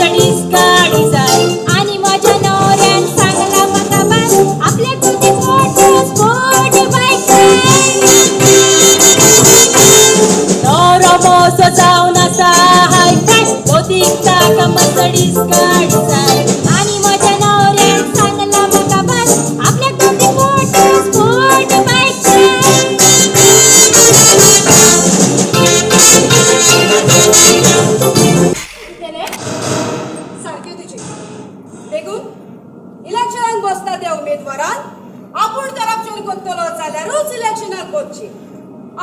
Mercedes गाडी जाय. आनी म्हज्या नवऱ्यान सांगला म्हाका बाय, आपल्याक ती मोटो स्पोर्ट बायक जाय. नवरो मोसो जावन आसा हाय फाय, भौतीक ताका मर्सडीज गाडी जाय. आनी म्हज्या नवऱ्यान सांगला म्हाका बाय, आपल्याक ती मोटो स्पोर्ट बायक जाय. कितें सारकें तुजें. देखून इलेक्शनाक बसता त्या उमेदवारान आपूण करप्शन करतलो जाल्यारूच इलेक्शनाक वचचें,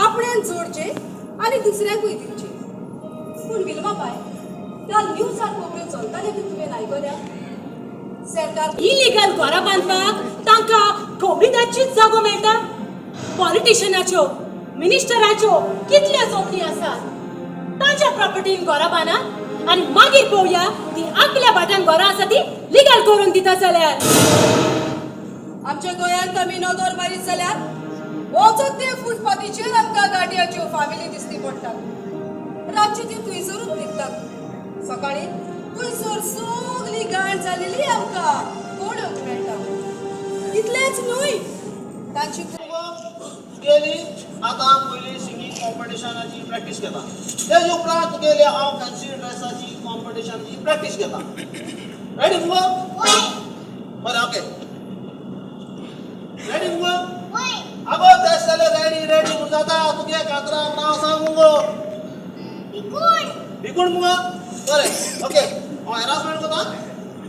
आपणेन जोडचें आनी दुसऱ्यांकूय दिवचें. पूण विल्मा बाय, त्या न्यूजार खबऱ्यो चलताल्यो त्यो तुवें आयकल्या? सरकार इलिगल घरां बांदपाक तांकां कोविडाचीच जागो मेळटा. पॉलिटिशियनाच्यो, मिनिस्टराच्यो कितल्यो जमनी आसात, तांच्या प्रॉपर्टीन घरां बांदात आनी मागीर पळोवया ती आपल्या भाटान घरां आसा ती लिगल करून दिता जाल्यार. आमच्या गोंयांत आमी नदर मारीत जाल्यार वचत ते फुटपाथीचेर आमकां गाडयांच्यो फामिली दिसती पडटात. रातची ती थंयसरूच न्हिदतात. सकाळी थंयसर सगली घाण जालेली आमकां पळोवंक मेळटा. इतलेंच न्हय, तांची तुगेली आतां पयली सिंगींग कॉम्पिटिशनाची प्रॅक्टीस घेता. तेज उपरांत तुगेली हांव फॅन्सी ड्रेसाची कॉम्पिटिशनाची प्रॅक्टीस घेता. रेडी मुगो? बरें, ओके, रेडी मुगो? आगो, तेश जालें. रेडी रेडी म्हूण जाता? तुगे कातराक नांव सांग मुगो. बिकूण मुगो? बरें, ओके, हांव एनाउन्समेंट करता.